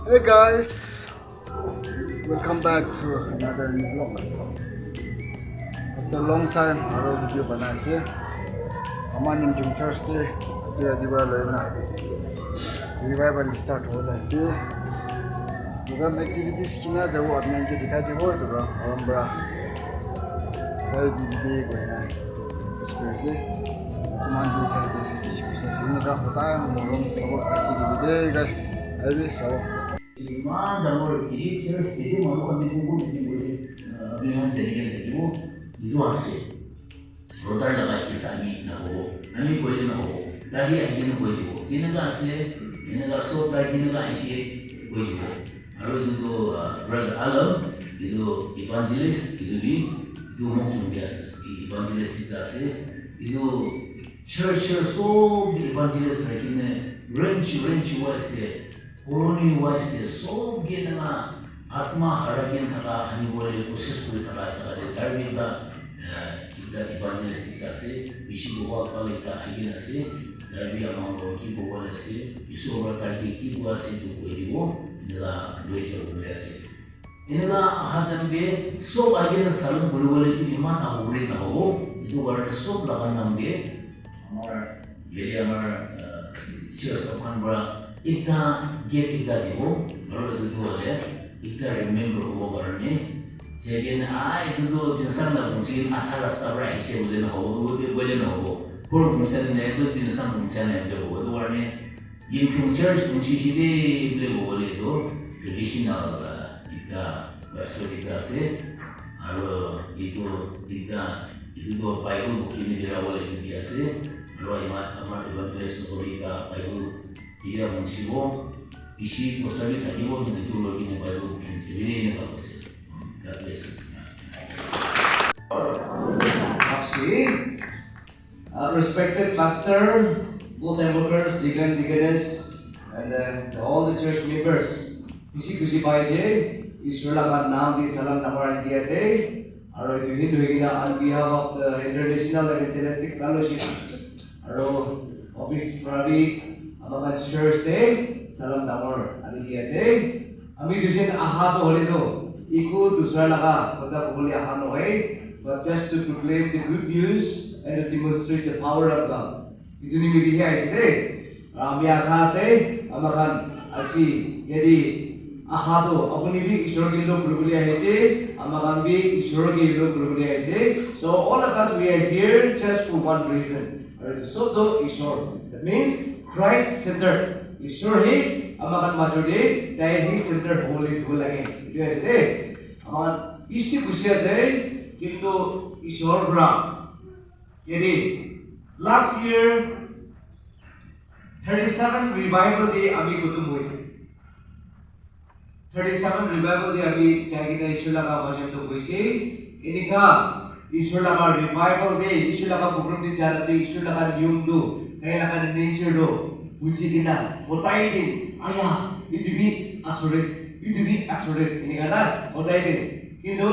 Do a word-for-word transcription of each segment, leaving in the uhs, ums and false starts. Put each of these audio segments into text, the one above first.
Hey guys, welcome back to another new vlog. After a long time, aro video banai ase. Ama Nimchung Church te aji aji para loi na revival start hola ase. Program activities kina jabo apni khan ke dikhai dibo etu para aram para sai dibi de koi na. Kiman ki sai de se bishi bishi ase. Enika hodai morom sabo rakhi dibi de guys. Ahibi sabo. Iman dangor etu church te manu khan bi kunba meeting kuri ase, apni khan jai kena thakibo, etu ase. Brother laga hissa ami nahobo, ami koile nahobo, tai bi ahi kena koi dibo. Keneka ase, eneka sob tai keneka ahise koi dibo. Aru etu tu, ah, Brother Alam, etu evangelist, etu bi, etu mok chungi ase, evangelist ekta ase. Etu church, church sob evangelist rakhi kena range, range wise ase. Colony wise te sob ke na atma hara ke thaka ani bole koshish kuri thaka jaga te tai bi ekta, eh, ekta evangelist ekta ase, bishi bohal pale ekta ahi kena ase, tai bi ama khan ki kobo le ase, Isor para tai ke ki koa ase etu koi dibo, etu la loi jabo le ase. Eneka aha time te sob ahi kena salon kuri bole tu iman aburei nahobo, etu karne sob laga naam te amar yate amar, uh, church khan para ekta gift ekta dibo, aru etu tu hoile ekta remember hobo karne. Second, ah, etu tu Tuensang la Bungsi adha rasta para ahise bole nahobo, bole nahobo. Pura Bungsi nai tu Tuensang Bungsi nai tu hobo. Etu karne Yimkhiung Church Bungsi shide bole hobo le tu traditional, uh, ekta pastor ekta ase. Aru etu ekta, etu tu Bible bukhi kena dira bole etu di ase. Aru ama, amar evangelist kori ekta Bible dira bukhi bo. Bishi poisa bi thakibo, kintu etu loi kena Bible bukhi kena dira ena koise. God bless you. Apsi. Uh, respected pastor, both workers, deacon, deaconess, and then the, all the church members. Khushi khushi pai ase, Isor laga naam te salam dangor rakhi ase. Aru etu hin hoi kena on behalf of the International Evangelistic Fellowship, aru office para bi ama khan church te salam dangor ani di ase. Ami duijon aha toh hoile toh eku dusra laga kotha kobole aha nohoi, but just to proclaim the good news and to demonstrate the power of God. Etu nimite he ahise de. Ami aha ase, ama khan aji yate aha toh apuni bi Isor ke love kuribole ahise, ama khan bi Isor ke love kuribole ahise. So all of us, we are here just for one reason. Aru etu sob toh Isor. That means Christ centered. Isor he ama khan major te tai he centered hobole dibo lage. Etu ase de. Ama khan bishi khushi ase, kintu Isor para yate last year thirty seven revival te ami khutum hoise. Thirty seven revival te ami jai kena Isor laga bhajan toh koise. Enika Isor laga revival te, Isor laga program te jai kena Isor laga niyom tu, tai laga nature tu buji kena hodai din, aya, etu bi asurit, etu bi asurit, enika na hodai din. Kintu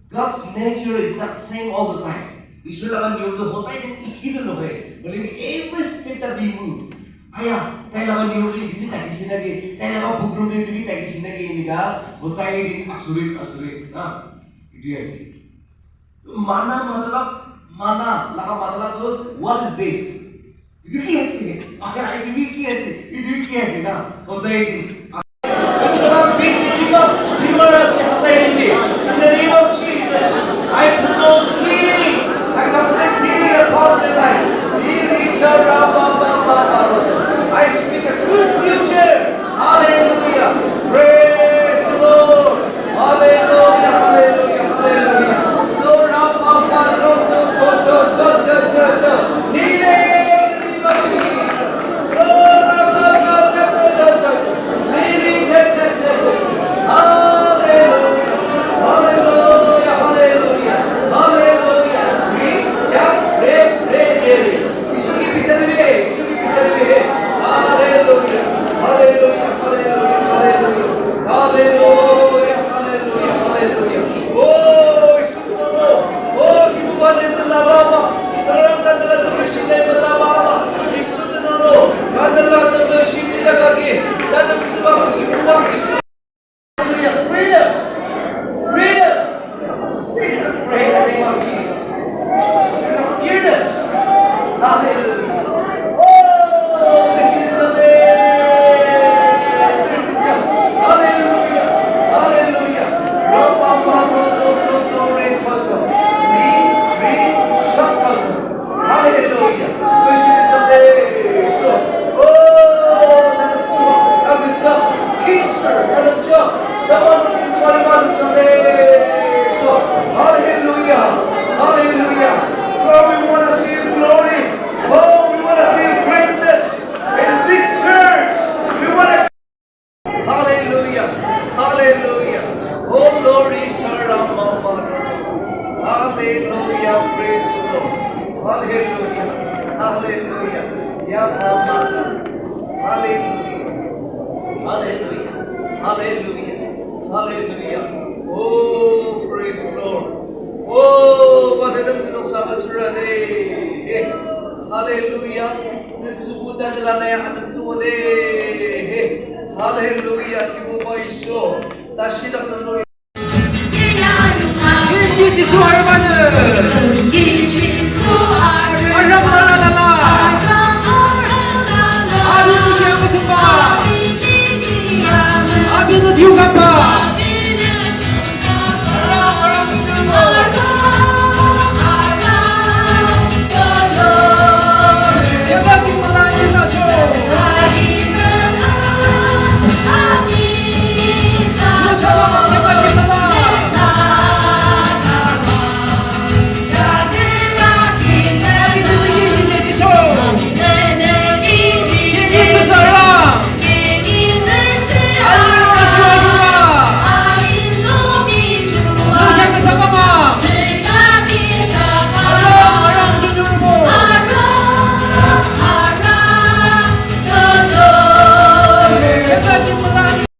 God's nature is not same all the time. Isor laga niyom tu hodai din eki tu nohoi. Hoile bi every step that we move, aya, tai laga niyom tu etu bi thakishe naki, tai laga program tu etu bi thakishe naki, enika hodai din asurit, asurit, na? Etu ase. Mana matlab, mana laga matlab tu, what is this? Etu ki ase? Aya, etu bi ki ase? Etu bi ki ase, na? Hodai din. Big demon, demon ase, hodai din. In the name of Jesus, I pronounce healing. I command healing upon their life. I speak a good future. Hallelujah. Praise the Lord. Hallelujah, hallelujah, hallelujah. Lord, Papa, Lord, Lord, Lord, Lord, Lord, Lord, Lord. Healing in the name of Jesus. Lord, Lord, Lord, Lord, Lord, Lord. Hallelujah. Oh, glory, Sharamama. Hallelujah. Praise the Lord. Hallelujah. Hallelujah. Yamama. Hallelujah. Hallelujah. Hallelujah. Hallelujah. Oh, praise the Lord. Oh, Father, the Lord, Sabbath, Hallelujah. Hallelujah. Kibu Baisho. Tashi